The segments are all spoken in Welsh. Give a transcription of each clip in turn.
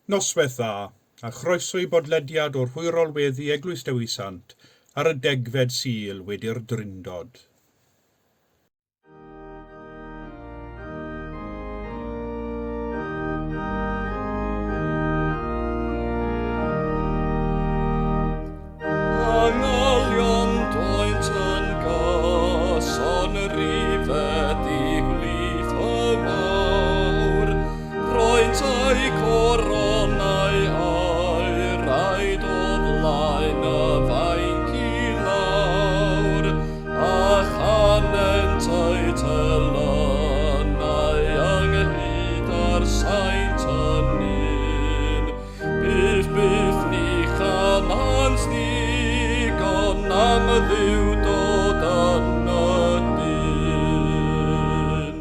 Noswaith dda, a chroeso i bodlediad o'r hwyrol weddi Eglwys Dewi Sant ar y degfed Sul wedi'r Drindod. Angylion doent yn gyson rifedi gwlith y wawr, Rhoent eu coronau auraid o flaen y fainc i lawr, a chanent eu telynau ynghyd â'r saint yn un. Byth, byth ni chanant ddigon am Dduwdod yn y dyn.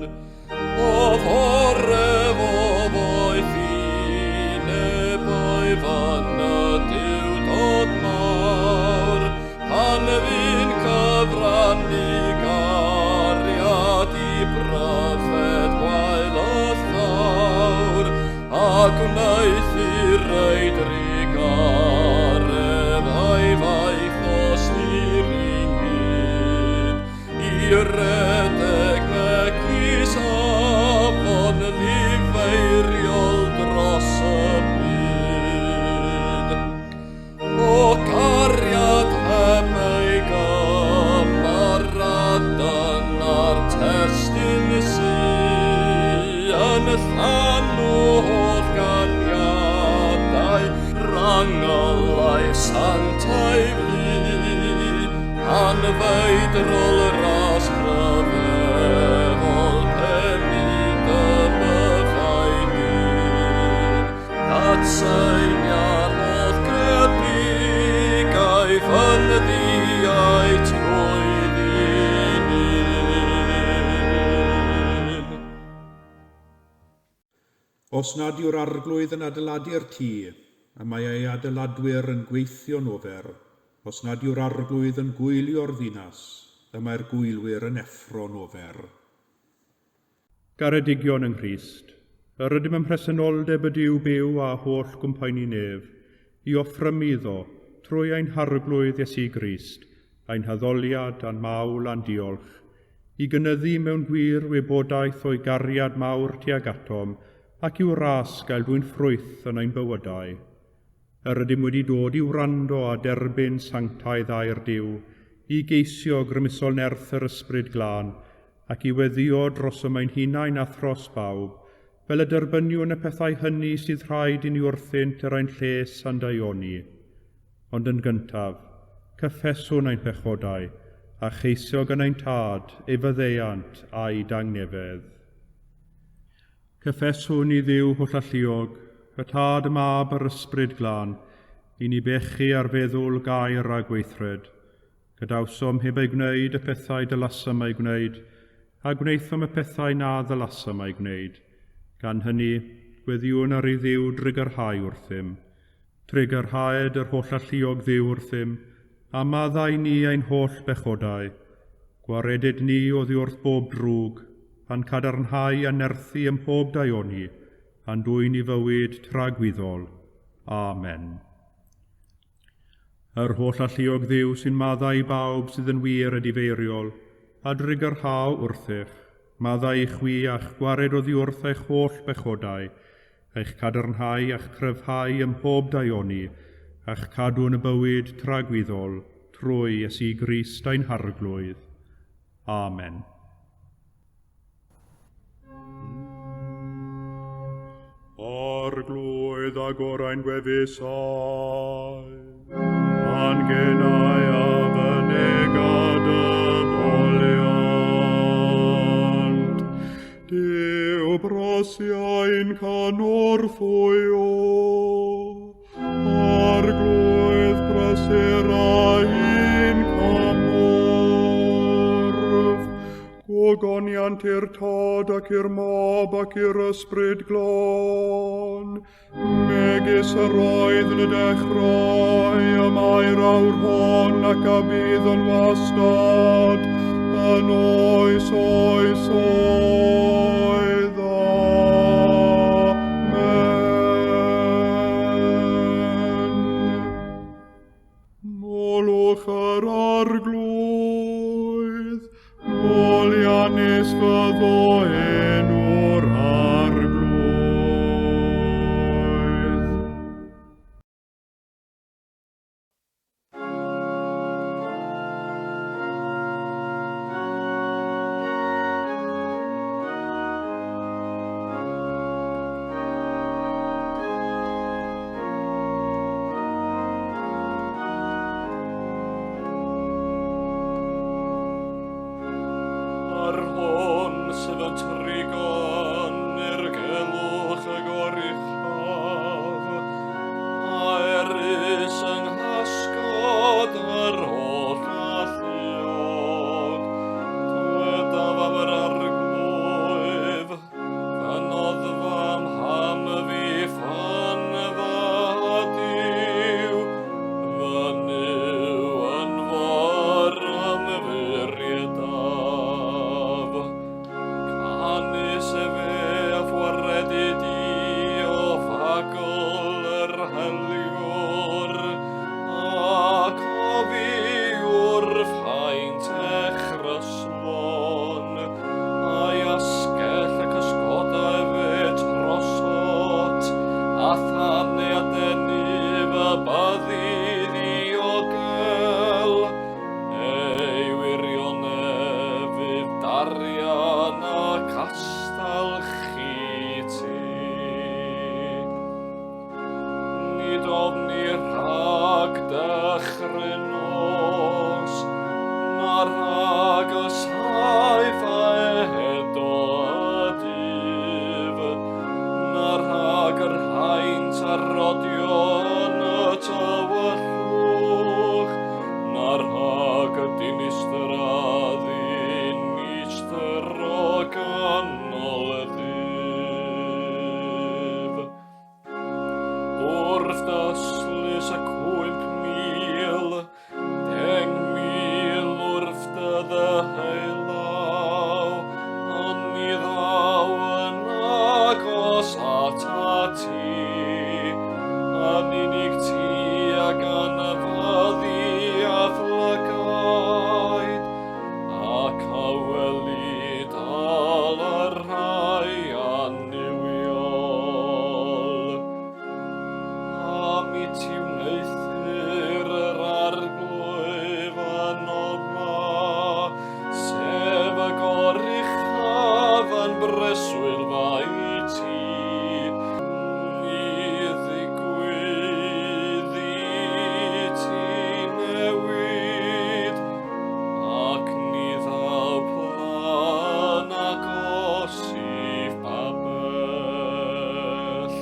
O fore fo foethineb o'i yn y Duwdod mawr, pan fu'n cyfrannu gariad i bryfed gwael y llawr, a gwneuthur ei drugaredd a'i faich os hir ynghyd, i redeg megis afon lifeiriol dros y byd. O cariad heb ei gymar a dyna'r testun sy yn llanw holl ganiadau rhangylau sanctaidd lu, anfeidrol ras rhyfeddol penyd y byddai dyn. Datseinia'r holl greadigaeth yn ddiau trwy ddyn un. Os nad yw'r Arglwydd yn adeiladu'r tŷ, y mae ei adeiladwyr yn gweithio'n ofer. Os nad yw'r Arglwydd yn gwylio'r ddinas, y mae'r gwylwyr yn effro'n ofer. Garedigion yng Nghrist, yr ydym ym mhresenoldeb y Duw byw a holl gwmpaenu nef, i offrymu iddo, trwy ein Harglwydd Iesu Grist, ein haddoliad a'n mawl a'n diolch, i gynyddu mewn gwir wybodaeth o'i gariad mawr tuag atom ac i'w ras gael dwyn ffrwyth yn ein bywydau. Yr ydym wedi dod i wrando a derbyn sanctaidd air Duw, i geisio grymusol nerth yr Ysbryd Glân, ac i weddïo drosom ein hunain a thros bawb, fel y derbyniwn y pethau hynny sydd rhaid i ni wrthynt er ein lles a'n daioni. Ond yn gyntaf, cyffeswn ein pechodau, a cheisio gan ein Tad ei faddeuant a'i dangnefedd. Cyffeswn i Dduw hollalluog, y Tad, y Mab a'r Ysbryd Glân, i ni bechu ar feddwl, gair a gweithred. Gadawsom heb eu gwneud y pethau dylasom eu gwneud, a gwnaethom y pethau na ddylasom eu gwneud. Gan hynny, gweddïwn ar i Dduw drugarhau wrthym. Trugarhaed yr hollalluog Dduw wrthym, a maddau ni ein holl bechodau. Gwaredid ni oddi wrth bob drwg, a'n cadarnhau a nerthu ym mhob daioni, a'n dwyn i fywyd tragwyddol. Amen. Yr hollalluog Dduw sy'n maddau i bawb sydd yn wir edifeiriol, a drugarhau wrthych, maddau i chwi a'ch gwared oddi wrth eich holl bechodau, eich cadarnhau a'ch cryfhau ym mhob daioni, a'ch cadw yn y bywyd tragwyddol, trwy Iesu Grist ein Harglwydd. Amen. Arglwydd agor ein gwefusau, a'n genau a fynega dy foliant. Duw brosiau'n cynorthwyo, Arglwydd brysur ein cymorth. Gogoniant i'r Tad ac i'r Mab ac i'r Ysbryd Glân, megis yr oedd yn y dechrau, y mae'r awr hon ac a bydd yn wastad, yn oes oes oedd. Amen. dechrau nos, na rhag y saith a edo y dydd, na rhag yr haint a rodio yn y tywyllwch, na rhag y dinistr a ddinistr o ganol y ddydd. Wrth ystlys y 5000, 10,000 wrth dy ddeheulaw, ond ni ddaw yn agos atat ti, yn unig ti a ganfyddi a'th lygaid, ac a weli dal y rhai annuwiol. Am i ti wneuthur yr Arglwydd yn yma, sef y goruchaf yn breswylfa i ti. Ni ddigwydd i ti newid, ac ni ddaw pla'n agos i'th babell.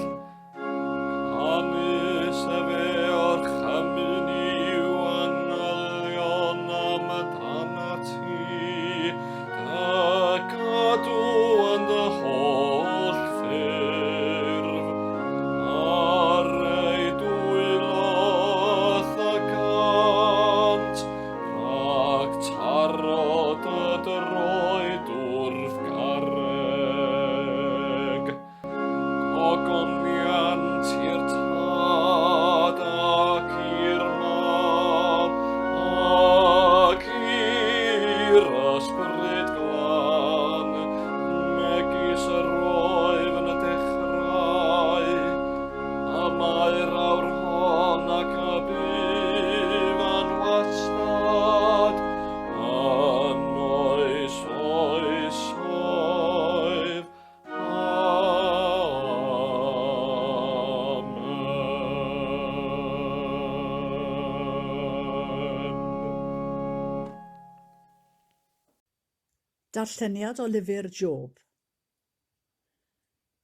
Canys efe orchymyn i'w angylion amdanat ti, dy gadw yn dy holl ffyrdd, ar ei dwyloth y gant, rhag taro dy droed wrth garreg. Gogoniant i'r Tad ac i'r Mab ac i'r Ysbryd Glân, megis yr oedd yn y dechrau, y mae'r awr hon ac y bydd yn wastad, yn oes oesoedd. Amen. Darlleniad o lyfr Job.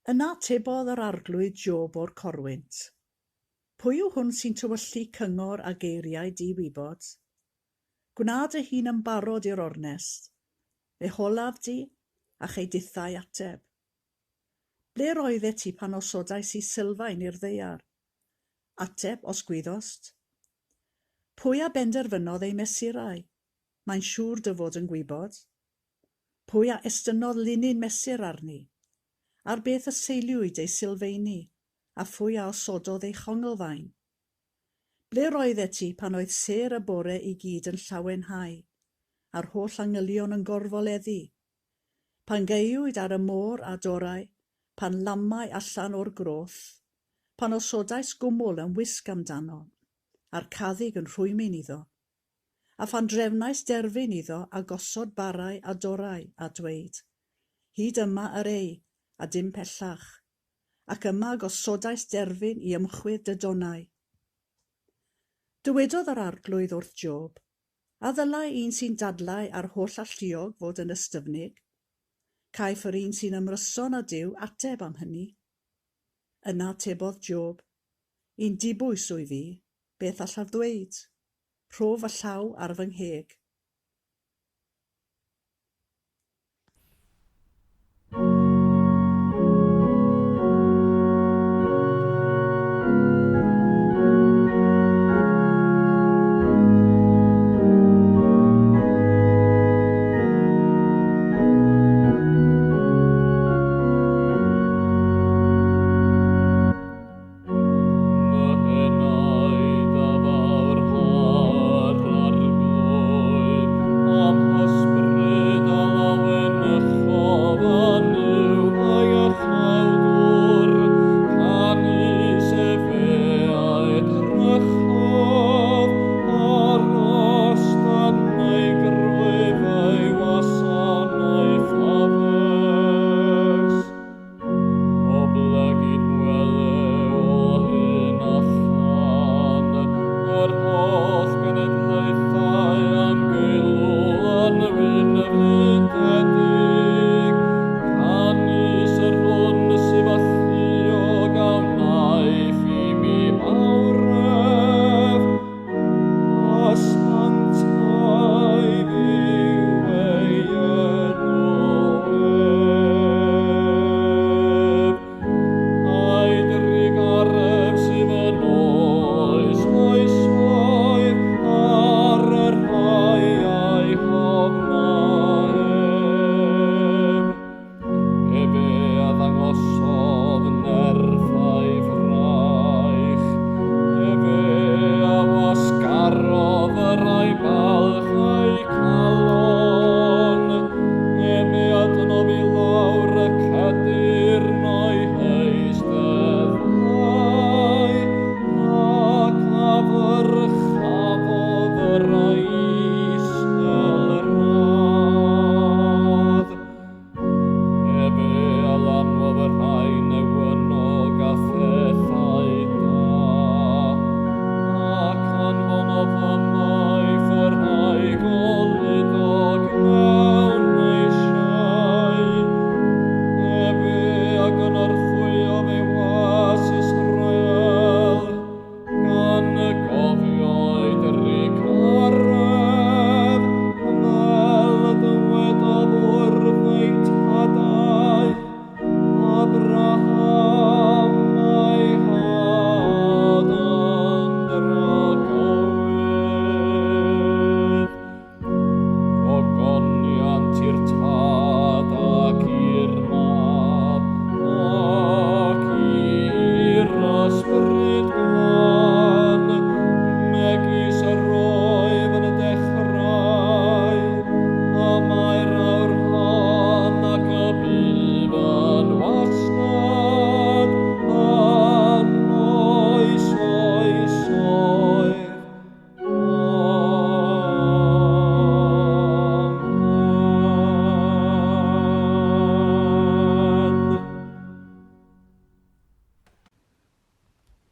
Yna atebodd yr Arglwydd Job o'r corwynt. Pwy yw hwn sy'n tywyllu cyngor a geiriau di-wybod? Gwna dy hun yn barod i'r ornest. Fe holaf di a chei dithau ateb. Ble roeddet ti pan osodais i sylfaen i'r ddaear? Ateb os gwyddost. Pwy a benderfynodd ei mesurau? Mae'n siŵr dy fod yn gwybod. Pwy a estynnodd linyn mesur arni? Ar beth y seiliwyd ei sylfeini, a phwy a osododd ei chonglfaen? Ble roeddet ti pan oedd sêr y bore i gyd yn llawenhau, a'r holl angylion yn gorfoleddu? Pan gaewyd ar y môr a dorau, pan lamau allan o'r groth, pan osodais gwmwl yn wisg amdano, a'r caddug yn rhwymyn iddo, a phan drefnais derfyn iddo a gosod barau a dorau a dweud, hyd yma yr ei, a dim pellach, ac yma gosodais derfyn i ymchwydd dy donau. Dywedodd yr Arglwydd wrth Job, a ddylai un sy'n dadlau ar holl alluog fod yn ystyfnig? Caiff yr un sy'n ymryson â Duw ateb am hynny. Yna atebodd Job, un dibwys wyf fi, beth allaf ddweud? Rho fy llaw ar fy ngheg. Fy henaid a fawrha'r Arglwydd,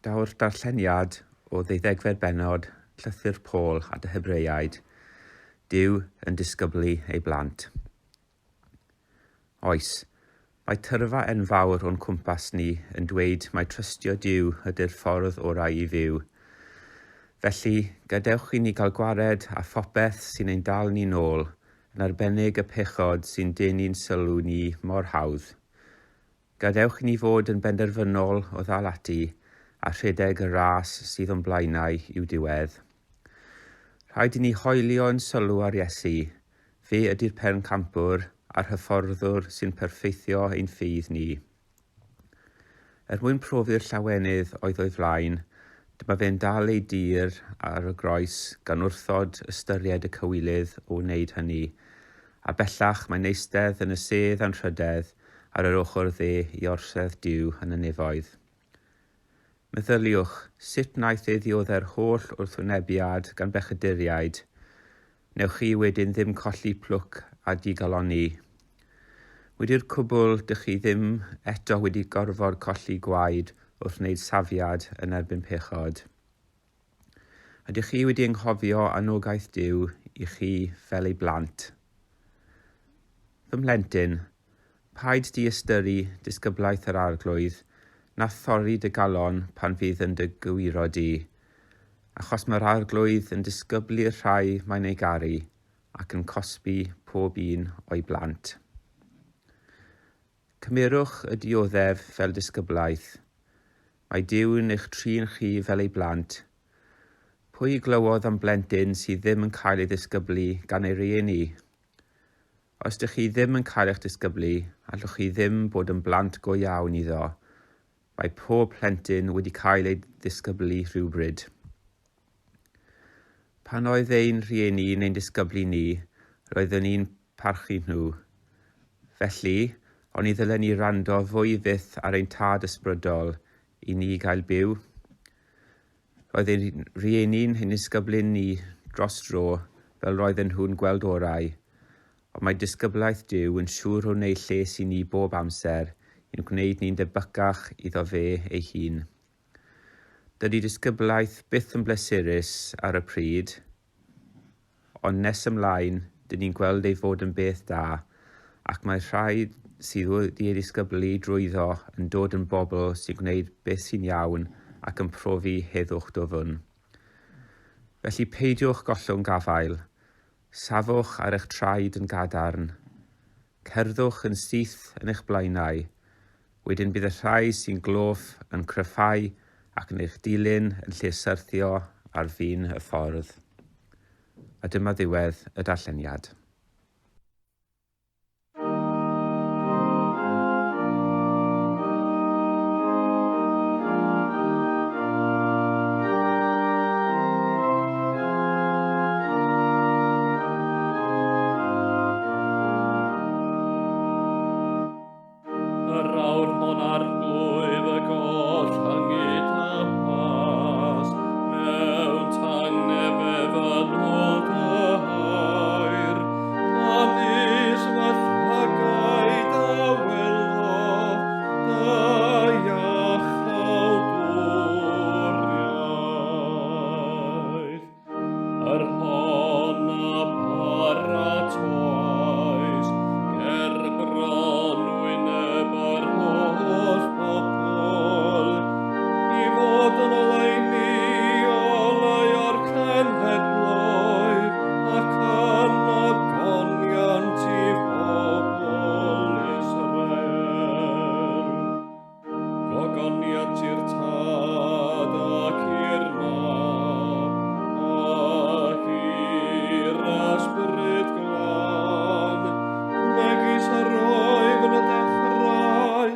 Daw'r darlleniad o ddeuddegfed bennod Llythyr Paul at y Hebreaid, Duw yn disgyblu ei blant. Oes, mae tyrfa enfawr o'n cwmpas ni yn dweud mai trystio Duw ydy'r ffordd orau i fyw. Felly, gadewch i ni gael gwared â phopeth sy'n ein dal ni nôl, yn arbennig y pechod sy'n denu'n sylw ni mor hawdd. Gadewch i ni fod yn benderfynol o ddal ati a rhedeg y ras sydd o'n blaenau i'w diwedd. Rhaid i ni hoelio yn sylw ar Iesu. Fe ydy'r pencampwr a'r hyfforddwr sy'n perffeithio ein ffydd ni. Er mwyn profi'r llawenydd oedd o'i flaen, dyma fe'n dal ei dir ar y groes gan wrthod ystyried y cywilydd o wneud hynny, a bellach mae'n eistedd yn y sedd anrhydedd ar yr ochr dde i orsedd Duw yn y nefoedd. Meddyliwch, sut wnaeth e ddiodde'r holl wrthwynebiad gan bechaduriaid? Newch chi wedyn ddim colli plwc a digalonni. Wedi'r cwbl, dych chi ddim eto wedi gorfod colli gwaed wrth wneud safiad yn erbyn pechod. Ydych chi wedi anghofio anogaeth Duw i chi fel ei blant? Fy mhlentyn, paid diystyru disgyblaeth yr Arglwydd, na thorri dy galon pan fydd yn dy gywiro di, achos mae'r Arglwydd yn disgyblu'r rhai mae'n ei garu, ac yn cosbi pob un o'i blant. Cymerwch y dioddef fel disgyblaeth. Mae Duw'n eich trin chi fel ei blant. Pwy glywodd am blentyn sydd ddim yn cael ei ddisgyblu gan ei rieni? Os dych chi ddim yn cael eich disgyblu, allwch chi ddim bod yn blant go iawn iddo. Mae pob plentyn wedi cael ei ddisgyblu rhywbryd. Pan oedd ein rhieni neu'n disgyblu ni, roeddwn ni'n parchu nhw. Felly, oni ddylen ni wrando fwy fyth ar ein tad ysbrydol i ni gael byw? Roedd ein rhieni'n ein disgyblu ni dros dro fel roedden nhw'n gweld orau, ond mae disgyblaeth Duw yn siŵr o wneud lles i ni bob amser, i'n gwneud ni'n debycach iddo fe ei hun. Dydy disgyblaeth byth yn bleserus ar y pryd, ond nes ymlaen, dyn ni'n gweld ei fod yn beth da, ac mae rhai sydd wedi ei ddisgyblu drwyddo yn dod yn bobl sy'n gwneud beth sy'n iawn ac yn profi heddwch dwfn. Felly peidiwch gollwng gafael. Safwch ar eich traed yn gadarn. Cerddwch yn syth yn eich blaenau. Wedyn bydd y rhai sy'n gloff yn cryfhau ac yn eich dilyn yn lle syrthio ar fin y ffordd. A dyma ddiwedd y darlleniad. Yr awr hon Arglwydd y gollyngu tapas, mewn tangnefedd yn ôl dy air, canys fy llygaid a welodd dy iachawdwriaeth. Yr hon a paratoais ger bron wyneb yr holl bobl, i fod yn oleuni oleuo'r cenhedloedd ac yn ogoniant i bobl Israel. Gogoniant i'r Tad ac i'r Mab ac i'r Ysbryd Glân, megis yr oedd yn y dechrau,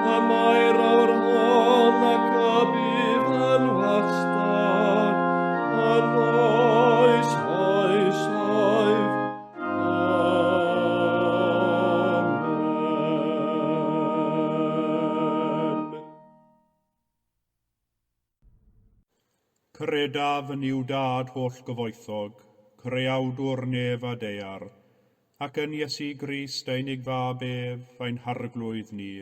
y mae'r awr hon ac y bydd yn wastad, yn oes oesoedd. Amen. Credaf yn Nuw Dad holl gyfoethog, creawdwr nef a daear, ac yn Iesu Grist ei unig fab ef, ein harglwydd ni,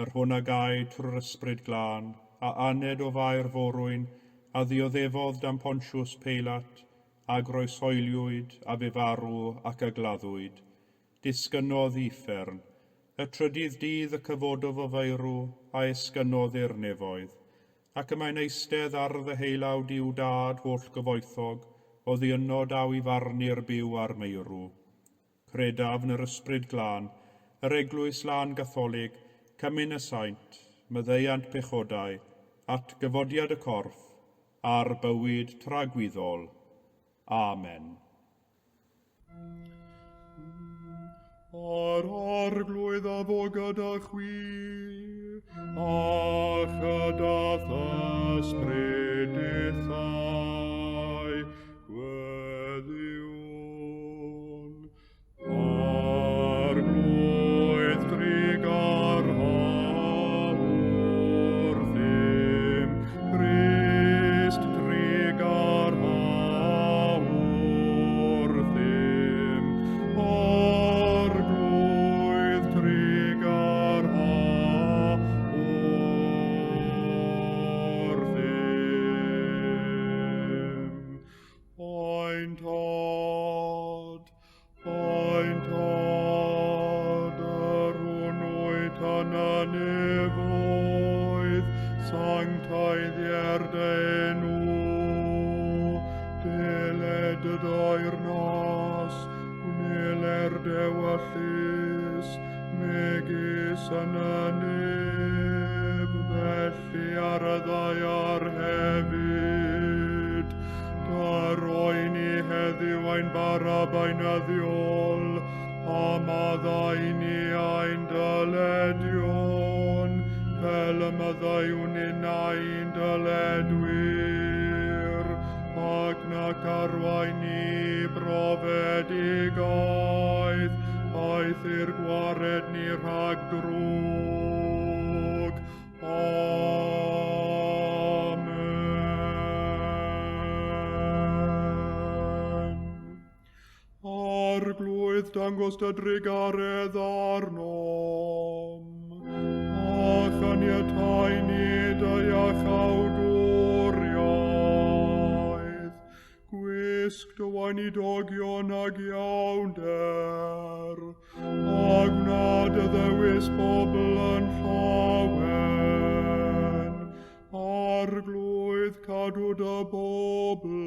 yr hwn a gaed trwy'r Ysbryd Glân, a aned o Fair Forwyn, a ddioddefodd dan Pontius Peilat, a groesoeliwyd, a fe farw ac a gladdwyd. Disgynnodd i uffern. Y trydydd dydd y cyfododd o feirw, a esgynnodd i'r nefoedd. Ac y mae'n eistedd ar ddeheulaw Duw Dad holl gyfoethog, oddi yno daw i farnu'r byw a'r meirw. Credaf yn yr Ysbryd Glân, yr Eglwys Lân Gatholig, cymun y saint, maddeuant pechodau, at gyfodiad y corff, a'r bywyd tragwyddol. Amen. A'r Arglwydd a fo gyda chwi, a chyda th'ysbryd dithau, gweddïwn. Arglwydd drugarha wrthym, Crist drugarha wrthym, Arglwydd drugarha wrthym. Ein Tad, ein Tad, yr hwn wyt yn y nefoedd, sancteiddier dy enw, deled dy deyrnas, gwneler dy ewyllys, megis yn y nef, felly ar y ddaear hefyd. Dyro i ni heddiw ein bara beunyddiol, a maddau i ni ein dyledion, fel y maddeuwn ninnau i'n dyledwyr, ac nac arwain ni i brofedigaeth, eithr gwared ni rhag drwg. Amen. Arglwydd, dangos dy drugaredd arnom, a chaniatáu ni dy iachawdwriaeth. Gwisg dy weinidogion ag iawnder, a gwna dy ddewis bobl yn llawen. Arglwydd, cadw dy bobl,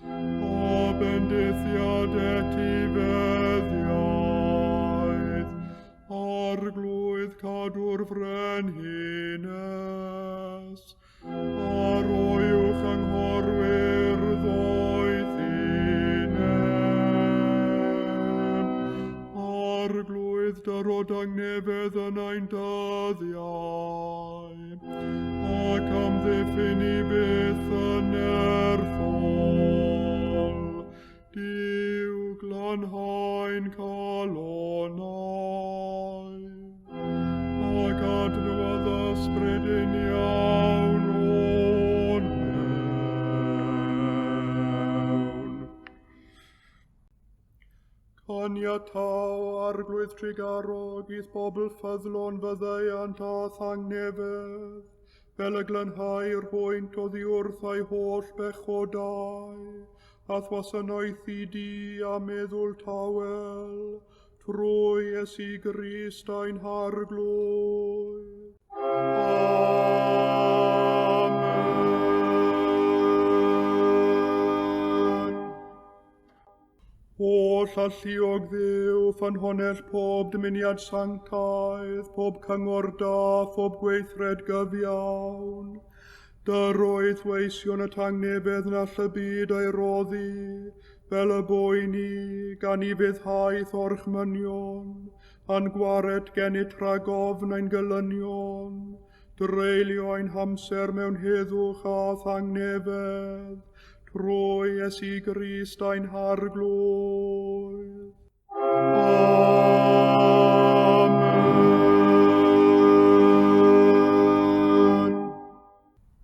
a bendithiad etifeddiaeth. Arglwydd, cadw'r frenhines, a roi uwch anghorwyr ddoethineb. Arglwydd, dyro dangnefedd yn ein dyddiau, ac amddiffyn i byth yn nerthol. Duw, glanhau'n calonnau, ac adnewyddu ysbryd uniawn o'n mewn. Caniatáu, Arglwydd trugarog, i'th bobl ffyddlon fyddeuant a thangnefedd, fel y glanhau'r hwynt oddi wrth eu holl bechodau, a'th wasanaethu di a meddwl tawel, trwy Iesu Grist ein Harglwydd. Amen. Holl alluog Dduw, ffynhonnell pob dymuniad sanctaidd, pob cyngor da, phob gweithred gyfiawn. Dyroedd weision y tangnefedd na all y byd ei roddi, fel y bo i ni, gan i fuddhaeth orchmynion, a'n gwared gennyt rhag ofn ein gelynion, dreulio ein hamser mewn heddwch a thangnefedd, trwy Iesu Grist ein Harglwydd. Amen.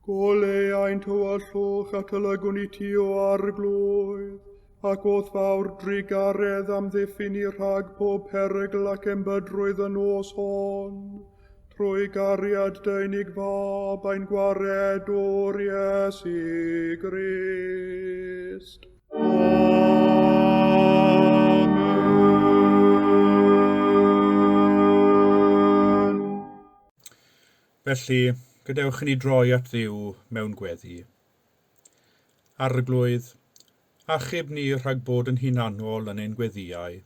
Goleu ein tywyllwch ac olygwn i ti, o Arglwydd, ac o'th fawr drugaredd amddiffyn ni rhag pob perygl ac embydrwydd y nos hon, Trwy gariad dy unig fab ein gwaredwr Iesu Grist. Amen. Felly, gadewch i ni droi at Dduw mewn gweddi. Arglwydd, achub ni rhag bod yn hunanol yn ein gweddïau,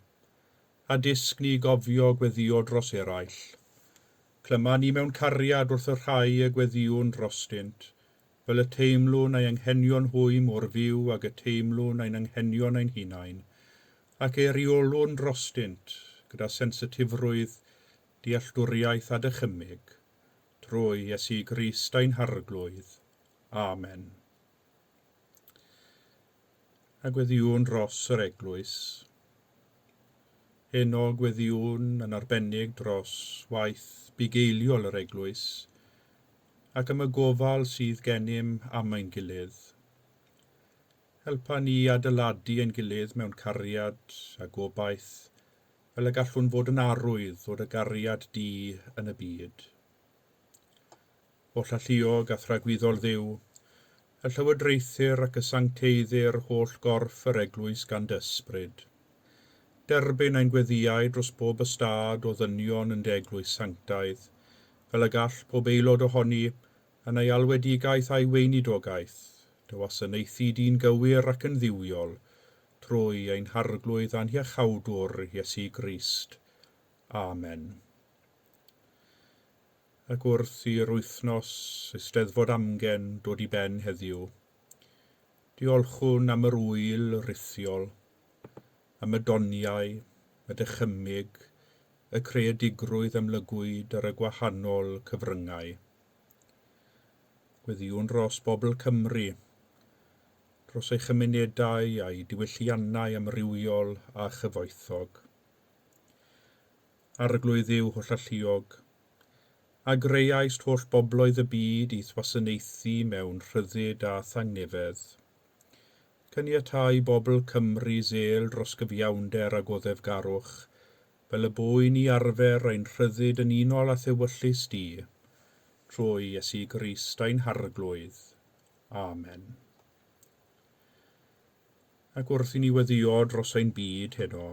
a dysg ni gofio gweddïo dros eraill. Clyma ni mewn cariad wrth y rhai y gweddïwn drostynt, fel y teimlwn ei anghenion hwy mor fyw ag y teimlwn ein anghenion ein hunain, ac eiriolwn drostynt gyda sensitifrwydd, dealltwriaeth a dychymyg, trwy Iesu Grist ein Harglwydd. Amen. A gweddïwn dros yr eglwys. Heno gweddïwn yn arbennig dros waith bugeiliol yr eglwys ac am y gofal sydd gennym am ein gilydd. Helpa ni adeiladu ein gilydd mewn cariad a gobaith, fel y gallwn fod yn arwydd o dy gariad di yn y byd. Holl alluog a thragwyddol Dduw, y llywodraethir ac y sancteiddir holl gorff yr eglwys gan dy ysbryd. Derbyn ein gweddïau dros bob ystâd o ddynion yn dy eglwys sanctaidd, fel y gall pob aelod ohoni yn ei alwedigaeth a'i weinidogaeth, dy wasanaethu di'n gywir ac yn dduwiol, trwy ein Harglwydd a'n Hiachawdwr Iesu Grist. Amen. Ac wrth i'r wythnos Eisteddfod Amgen dod i ben heddiw, diolchwn am yr ŵyl rithiol, am y doniau, y dychymyg, y creadigrwydd amlygwyd ar y gwahanol cyfryngau. Gweddïwn dros bobl Cymru, dros ei chymunedau a'i diwylliannau amrywiol a chyfoethog. Arglwydd Dduw hollalluog, a greuaist holl bobloedd y byd i'th wasanaethu mewn rhyddid a thangnefedd. Caniatáu bobl Cymru zel dros gyfiawnder a goddefgarwch, fel y bo i ni arfer ein rhyddid yn unol â thewyllys di, trwy Iesu Grist ein Harglwydd. Amen. Ac wrth i ni weddïo dros ein byd heno,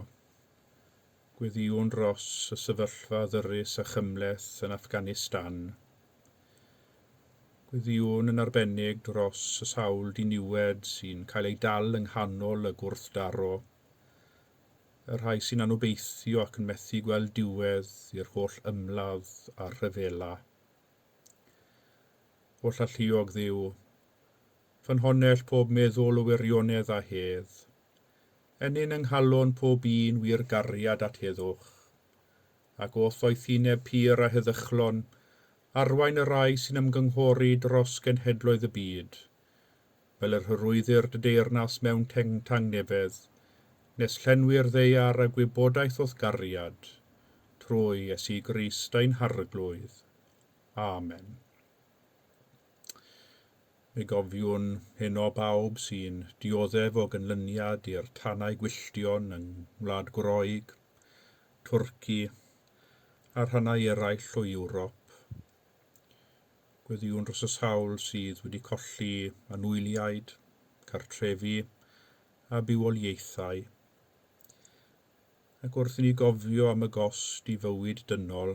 gweddïwn dros y sefyllfa ddyrys a chymhleth yn Afghanistan. Gweddïwn yn arbennig dros y sawl diniwed sy'n cael ei dal yng nghanol y gwrthdaro, y rhai sy'n anobeithio ac yn methu gweld diwedd i'r holl ymladd a rhyfela. Holl alluog Dduw, ffynhonnell pob meddwl o wirionedd a hedd, ennyn yng nghalon pob un wir gariad at heddwch, ac o'th ddoethineb pur a heddychlon, arwain y rhai sy'n ymgynghori dros genhedloedd y byd, fel yr hyrwyddir dy deyrnas mewn tangnefedd, nes llenwi'r ddaear â gwybodaeth o'th gariad, trwy Iesu Grist ein Harglwydd. Amen. Mi gofiwn heno bawb sy'n dioddef o ganlyniad i'r tanau gwylltion yng Ngwlad Groeg, Twrci a rhannau eraill o Ewrop. Gweddïwn dros y sawl sydd wedi colli anwyliaid, cartrefi a bywoliaethau. Ac wrth i ni gofio am y gost i fywyd dynol,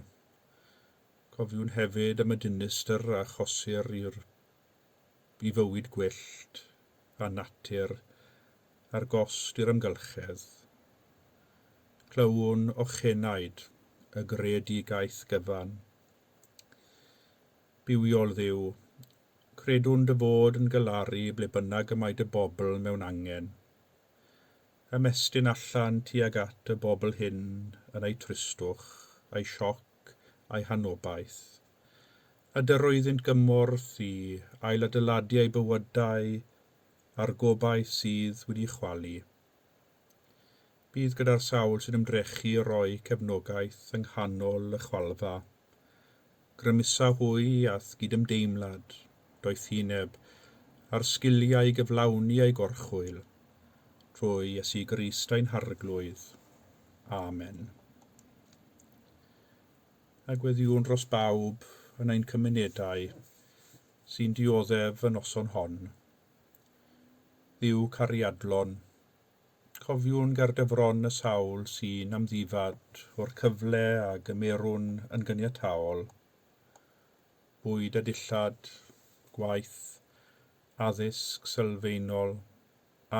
cofiwn hefyd am y dinistr a achosir i fywyd gwyllt a natur a'r gost i'r amgylchedd. Clywwn ochenaid y greadigaeth gyfan. Bywiol Dduw, credwn dy fod yn galaru ble bynnag y mae dy bobl mewn angen. Ymestyn allan tuag at y bobl hyn yn eu tristwch, eu sioc a'u hanobaith, a dyro iddynt gymorth i ailadeiladu eu bywydau a'r gobaith sydd wedi chwalu. Bydd gyda'r sawl sy'n ymdrechu i roi cefnogaeth yng nghanol y chwalfa. Grymusa hwy a'th gydymdeimlad, doethineb, a'r sgiliau i gyflawni eu gorchwyl, trwy Iesu Grist ein Harglwydd. Amen. A gweddïwn dros bawb yn ein cymunedau sy'n dioddef y noson hon. Dduw cariadlon, cofiwn ger dy fron y sawl sy'n amddifad o'r cyfle a gymerwn yn gyniataol. Bwyd a dillad, gwaith, addysg sylfaenol,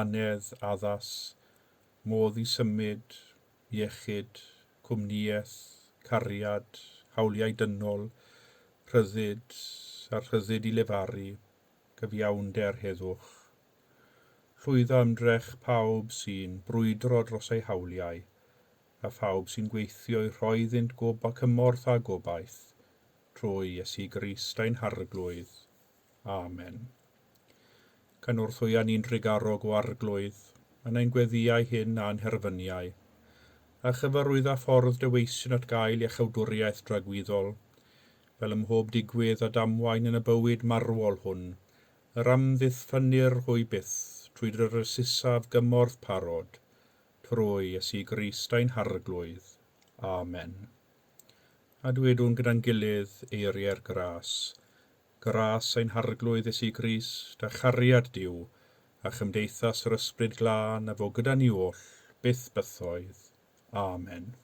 anedd addas, modd i symud, iechyd, cwmnïaeth, cariad, hawliau dynol, rhyddid a rhyddid i lefaru, gyfiawnder heddwch. Llwydda ymdrech pawb sy'n brwydro dros eu hawliau, a phawb sy'n gweithio i rhoi iddynt cymorth a gobaith, trwy Iesu Grist ein Harglwydd. Amen. Cynorthwya ni'n drugarog o Arglwydd, yn ein gweddïau hyn a'n herfyniau, a chyfarwydda ffordd dy weision at gael iachawdwriaeth dragwyddol, fel ym mhob digwydd a damwain yn y bywyd marwol hwn, yr amddiffynnir hwy byth trwy drysusaf gymorth parod, trwy Iesu Grist ein Harglwydd. Amen. A dwedwn gyda'n gilydd eiriau'r gras. Gras ein Harglwydd Iesu Grist, a chariad Duw, a chymdeithas yr Ysbryd Glân a fo gyda ni oll, byth bythoedd. Amen.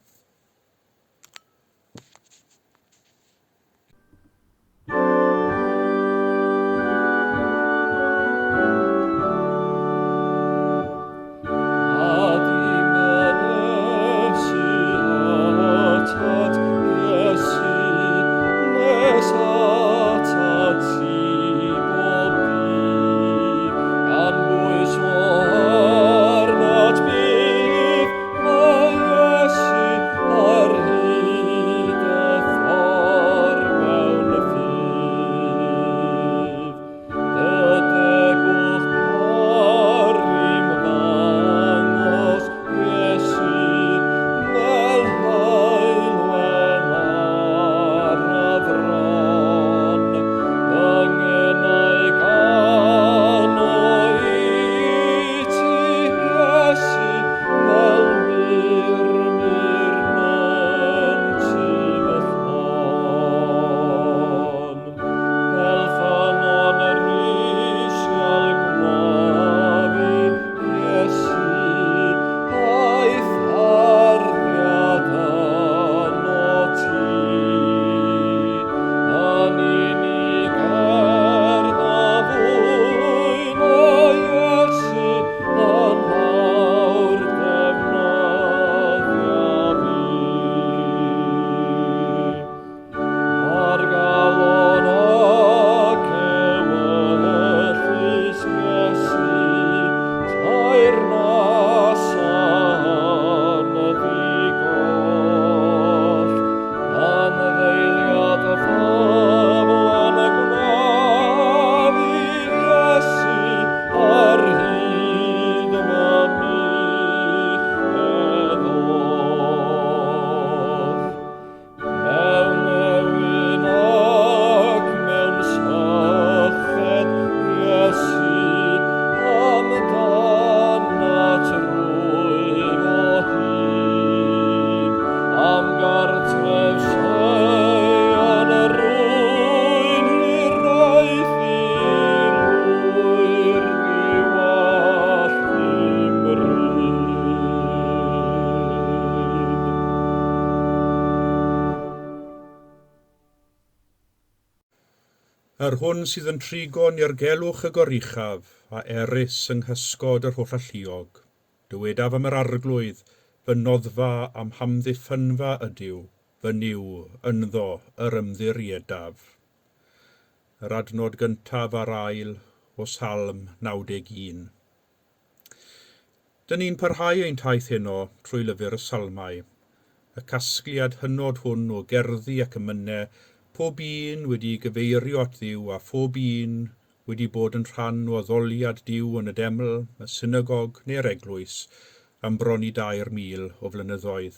Yr hwn sydd yn trigo nirgelwch y goruchaf, a erys yng nghysgod yr holl alluog. Dywedaf am yr Arglwydd, fy noddfa am hamddiffynfa ydyw, fy Nuw, ynddo yr ymddiriedaf. Yr adnod gyntaf a'r ail o Salm 91. Dyn ni'n parhau ein taith heno trwy lyfr y Salmau, y casgliad hynod hwn o gerddi ac emynau, pob un wedi gyfeirio at Dduw a phob un wedi bod yn rhan o addoliad Duw yn y deml, y synagog neu'r eglwys am bron i 3,000 o flynyddoedd.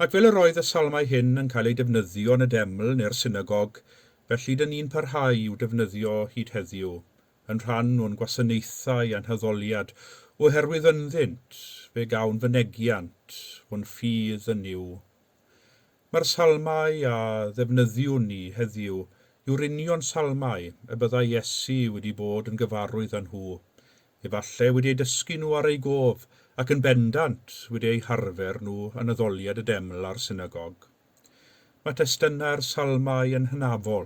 Ac fel yr oedd y salmau hyn yn cael eu defnyddio yn y deml neu'r synagog, felly dyn ni'n parhau i'w defnyddio hyd heddiw, yn rhan o'n gwasanaethau a'n haddoliad, oherwydd ynddynt fe gawn fynegiant o'n ffydd yn Nuw. Mae'r salmau a ddefnyddiwn ni heddiw yw'r union salmau y byddai Iesu wedi bod yn gyfarwydd â nhw, efallai wedi eu dysgu nhw ar ei gof ac yn bendant wedi eu harfer nhw yn addoliad y deml a'r synagog. Mae testunau'r salmau yn hynafol.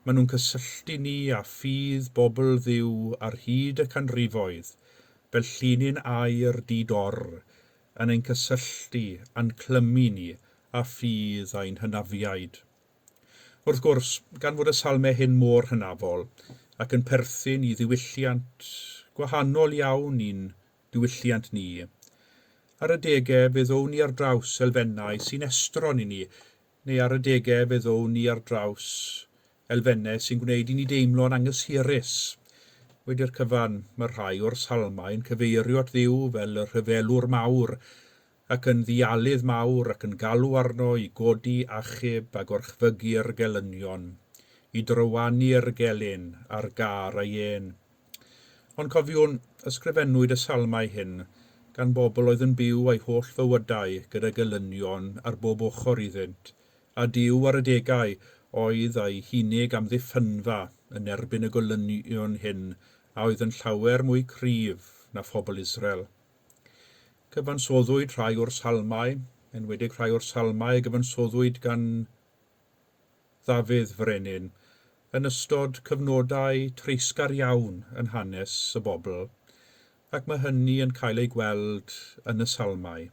Maen nhw'n cysylltu ni â ffydd bobl Dduw ar hyd y canrifoedd, fel llinyn aur di-dor, yn ein cysylltu a'n clymu ni â ffydd ein hynafiaid. Wrth gwrs, gan fod y salmau hyn mor hynafol ac yn perthyn i ddiwylliant gwahanol iawn i'n diwylliant ni, ar adegau fe ddown ni ar draws elfennau sy'n estron i ni, neu ar adegau fe ddown ni ar draws elfennau sy'n gwneud i ni deimlo'n anghysurus. Wedi'r cyfan, mae rhai o'r salmau yn cyfeirio at Dduw fel y rhyfelwr mawr ac yn ddialydd mawr ac yn galw arno i godi achub a gorchfygu'r gelynion, i drywanu'r gelyn a'r gâr a'i ên. Ond cofiwn, ysgrifennwyd y salmau hyn gan bobl oedd yn byw eu holl fywydau gyda gelynion ar bob ochr iddynt, a Duw ar adegau oedd eu hunig amddiffynfa yn erbyn y gelynion hyn a oedd yn llawer mwy cryf na phobl Israel. Cyfansoddwyd rhai o'r salmau, enwedig rhai o'r salmau a gyfansoddwyd gan Ddafydd Frenin, yn ystod cyfnodau treisgar iawn yn hanes y bobl, ac mae hynny yn cael ei gweld yn y salmau.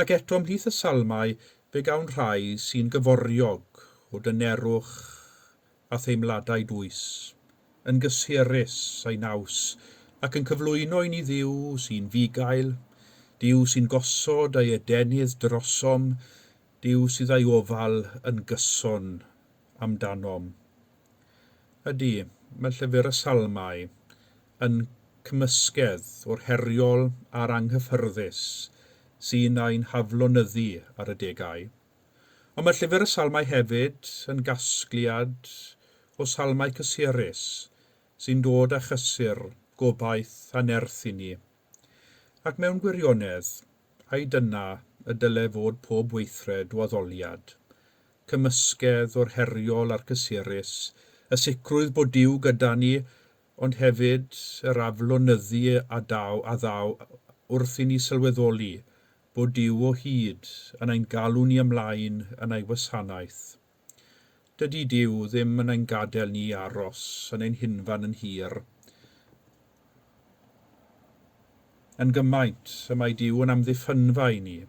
Ac eto ymhlith y salmau fe gawn rhai sy'n gyforiog o dynerwch a theimladau dwys, yn gysurus a'i naws, ac yn cyflwyno i ni Dduw sy'n fugail, Duw sy'n gosod ei adenydd drosom, Duw sydd â'i ofal yn gyson amdanom. Ydy, mae llyfr y Salmau yn cymysgedd o'r heriol a'r anghyffyrddus sy'n ein haflonyddu ar adegau. Ond mae llyfr y Salmau hefyd yn gasgliad o salmau cysurus sy'n dod â chysur, gobaith a nerth i ni. Ac mewn gwirionedd, ai dyna y dyle fod pob weithred o addoliad? Cymysgedd o'r heriol a'r cysurus, y sicrwydd bod Duw gyda ni, ond hefyd yr aflonyddu a daw a ddaw wrth i ni sylweddoli bod Duw o hyd yn ein galw ni ymlaen yn ei wasanaeth. Dydy Duw ddim yn ein gadael ni aros yn ein hunfan yn hir. Yn gymaint y mae Duw yn amddiffynfa i ni,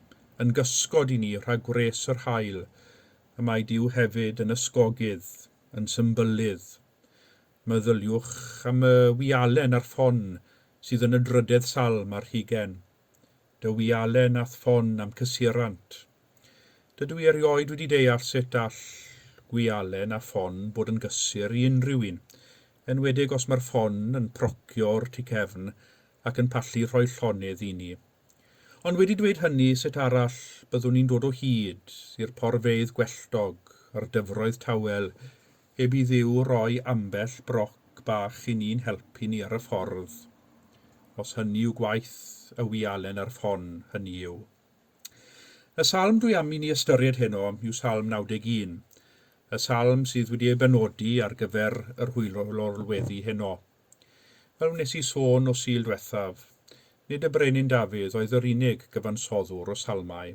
yn gysgod i ni rhag gwres yr haul, y mae Duw hefyd yn ysgogydd, yn symbylydd. Meddyliwch am y wialen a'r ffon sydd yn y drydedd salm ar hugain. Dy wialen a'th ffon a'm cysurant. Dydw i erioed wedi deall sut all gwialen a ffon bod yn gysur i unrhyw un, enwedig os mae'r ffon yn procio'r tu cefn ac yn pallu rhoi llonydd i ni. Ond wedi dweud hynny, sut arall byddwn ni'n dod o hyd i'r porfeydd gwelltog a'r dyfroedd tawel heb i Dduw roi ambell broc bach i ni'n helpu ni ar y ffordd? Os hynny yw gwaith y wialen a'r ffon, hynny yw. Y salm dwi am i ni ystyried heno yw Salm 91, y salm sydd wedi ei benodi ar gyfer yr hwylorweddi heno. Fel wnes i sôn o Sul diwethaf, nid y Brenin Dafydd oedd yr unig gyfansoddwr o salmau,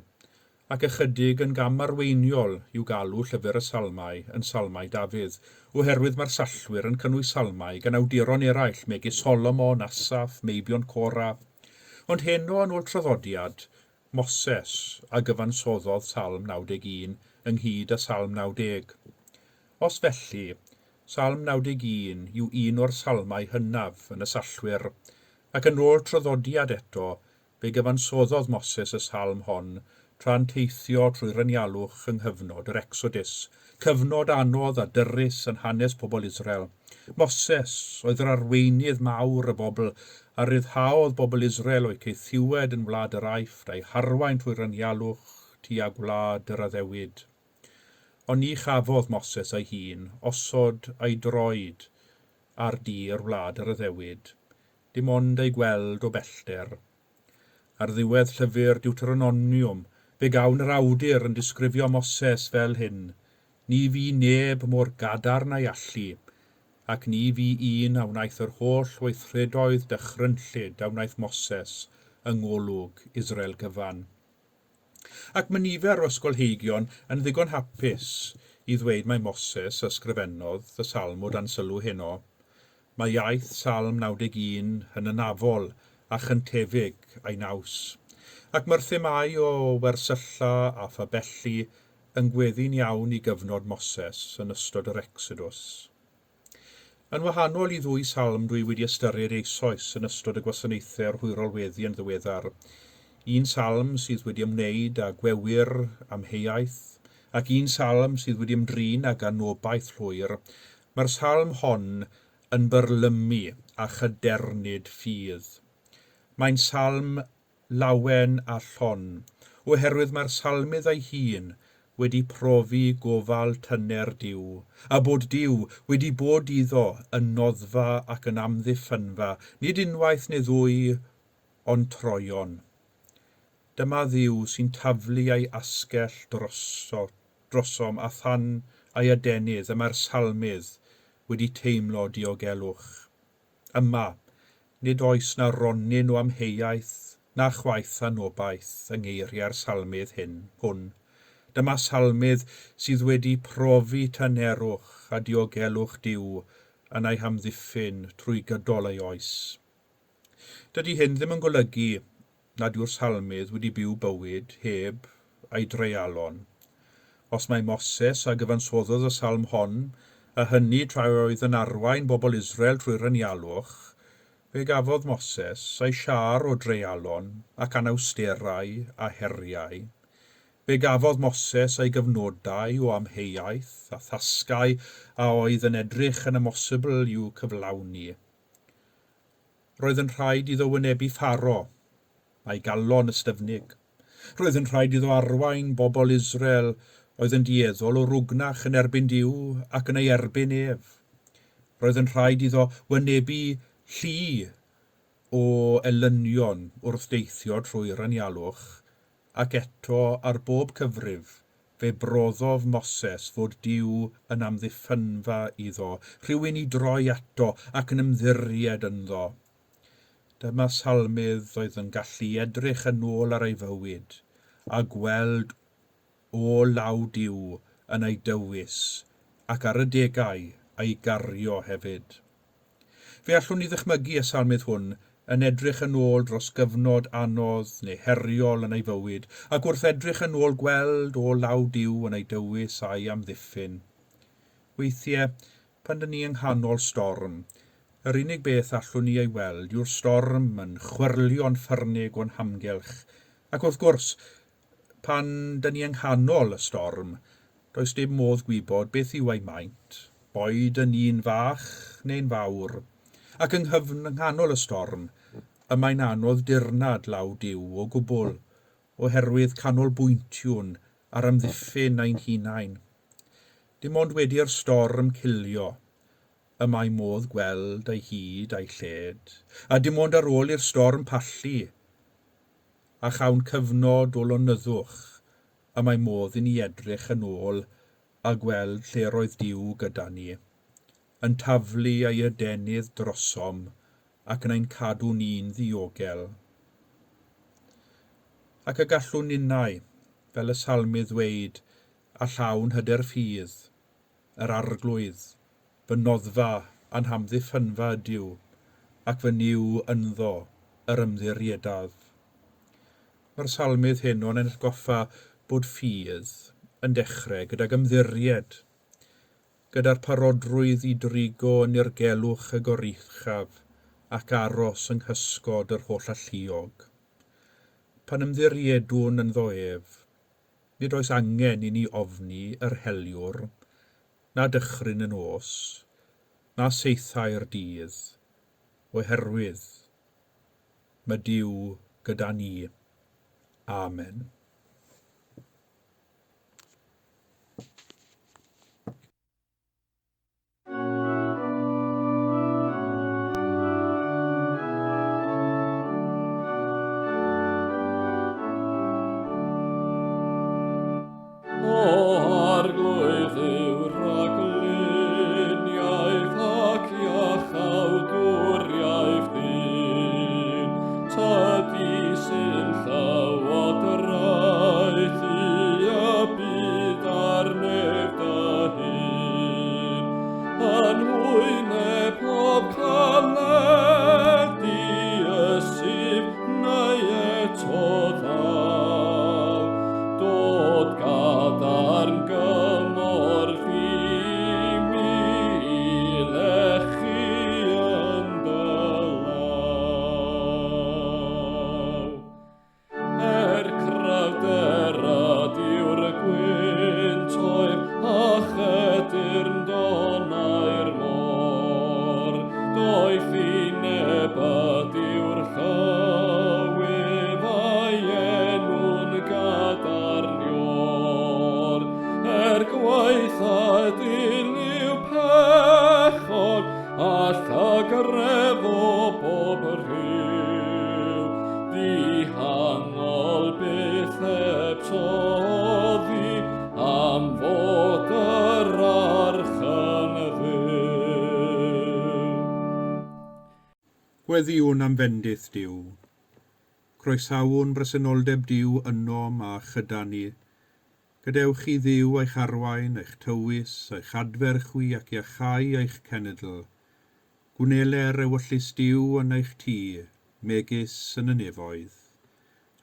ac ychydig yn gam arweiniol i'w galw Llyfr y Salmau yn Salmau Dafydd, oherwydd mae'r Sallwyr yn cynnwys salmau gan awduron eraill megis Solomon, Asaph, Meibion Cora. Ond heno, yn ôl traddodiad, Moses a gyfansoddodd Salm 91 ynghyd â Salm 90. Os felly, Salm 91 yw un o'r salmau hynaf yn y Sallwyr, ac yn ôl traddodiad eto, fe gyfansoddodd Moses y salm hon tra'n teithio trwy'r anialwch yng nghyfnod yr Exodus, cyfnod anodd a dyrys yn hanes pobl Israel. Moses oedd yr arweinydd mawr y bobl a ryddhaodd bobl Israel o'u caethiwed yn wlad yr Aifft a'i harwain trwy'r anialwch tua gwlad yr addewid. Ond ni chafodd Moses ei hun osod ei droed ar dir wlad yr addewid, dim ond ei gweld o bellter. Ar ddiwedd llyfr Deuteronomium, Fe gawn yr awdur yn disgrifio Moses fel hyn: "Ni fu neb mor gadarn a'i allu, ac ni fu un a wnaeth yr holl weithredoedd dychrynllyd a wnaeth Moses yng ngolwg Israel gyfan." Ac mae nifer o ysgolheigion yn ddigon hapus i ddweud mai Moses ysgrifennodd y salm o dan sylw heno. Mae iaith Salm 91 yn hynafol a chyntefig a'i naws. Ac mae'r themâu o wersylla a phabellu yn gweddu'n iawn i gyfnod Moses yn ystod yr Exodus. Yn wahanol i ddwy salm dwi wedi ystyried eisoes yn ystod y gwasanaethau ar hwyrol weddi yn ddiweddar, un salm sydd wedi ymwneud â gwewyr amheuaeth, ac un salm sydd wedi ymdrin ag anobaith llwyr, mae'r salm hon yn byrlymu a chadernid ffydd. Mae'n salm lawen a llon, oherwydd mae'r salmydd ei hun wedi profi gofal tyner Duw, a bod Duw wedi bod iddo yn noddfa ac yn amddiffynfa, nid unwaith neu ddwy, ond troeon. Dyma Dduw sy'n taflu ei asgell droso, drosom a than ei adenydd y mae'r salmydd wedi teimlo diogelwch. Yma, nid oes na ronyn o amheuaeth na chwaith anobaith yng ngeiriau'r salmydd hyn, hwn. Dyma salmydd sydd wedi profi tynerwch a diogelwch Duw yn ei hamddiffyn trwy gydol ei oes. Dydy hyn ddim yn golygu nad yw'r salmydd wedi byw bywyd heb ei dreialon. Os mai Moses a gyfansoddodd y salm hon, a hynny tra oedd yn arwain bobl Israel trwy'r anialwch, fe gafodd Moses ei siâr o dreialon ac anawsterau a heriau. Fe gafodd Moses ei gyfnodau o amheuaeth a thasgau a oedd yn edrych yn amhosibl i'w cyflawni. Roedd yn rhaid iddo wynebu Pharo, a'i galon ystyfnig. Roedd yn rhaid iddo arwain bobl Israel oedd yn dueddol o rwgnach yn erbyn Duw ac yn ei erbyn ef. Roedd yn rhaid iddo wynebu llu o elynion wrth deithio trwy'r anialwch, ac eto ar bob cyfrif fe broddodd Moses fod Duw yn amddiffynfa iddo, rhywun i droi ato ac yn ymddiried ynddo. Dyma salmydd oedd yn gallu edrych yn ôl ar ei fywyd a gweld o law Duw yn ei dywys ac ar adegau ei gario hefyd. Fe allwn ni ddychmygu y salmydd hwn yn edrych yn ôl dros gyfnod anodd neu heriol yn ei fywyd, ac wrth edrych yn ôl gweld o law Duw yn ei dywys a'i amddiffyn. Weithiau, pan dyn ni yng nghanol storm, yr unig beth allwn ni ei weld yw'r storm yn chwyrlio'n ffyrnig o'n hamgylch. Ac wrth gwrs, pan dyn ni yng nghanol y storm, does dim modd gwybod beth yw ei maint, boed yn un fach neu'n fawr. Ac yng nghanol y storm, y mae'n anodd dirnad law Duw o gwbl, oherwydd canolbwyntiwn ar amddiffyn ein hunain. Dim ond wedi'r storm cilio, y mae modd gweld ei hyd a'i lled, a dim ond ar ôl i'r storm pallu, a chawn cyfnod o lonyddwch, y mae modd i ni edrych yn ôl a gweld lle roedd Duw gyda ni, yn taflu ei adenydd drosom ac yn ein cadw ni'n ddiogel. Ac y gallwn ninnau, fel y salmydd ddweud, a llawn hyder ffydd, yr Arglwydd, fy noddfa a'n hamddiffynfa ydyw, ac fy Nuw ynddo yr ymddiriedaf. Mae'r salmydd hyn o'n atgoffa bod ffydd yn dechrau gydag ymddiried, gyda'r parodrwydd i drigo yn nirgelwch y goruchaf ac aros yng nghysgod yr holl alluog. Pan ymddiriedwn ynddo ef, nid oes angen i ni ofni yr heliwr, na dychryn y nos, na saethau'r dydd, oherwydd mae Duw gyda ni. Amen. Wyneb pob caledi ysyf neu eto ddaw. Dod gadarn gymorth i mi i lechu yn dy law. Er cryfder ydyw'r gwyntoedd a chedyrn donnau'r môr. Doethineb ydyw'r llywydd a'i enw'n gadarn iôr. Er gwaetha dilyw pechod a llygredd o bob rhyw, dihangol byth heb toddi am fod yr arch yn fyw. Gweddïwn am fendith Duw. Croesawwn bresenoldeb Duw ynom a chyda ni. Gadewch i Dduw eich arwain, eich tywys, eich adfer chwi ac iachau eich cenedl. Gwneler ewyllys Duw yn eich tŷ, megis yn y nefoedd.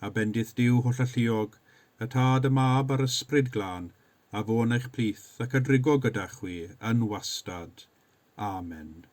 A bendith Duw hollalluog, y Tad, y Mab a'r Ysbryd Glân, a fo yn eich plith ac a drigo gyda chwi yn wastad. Amen.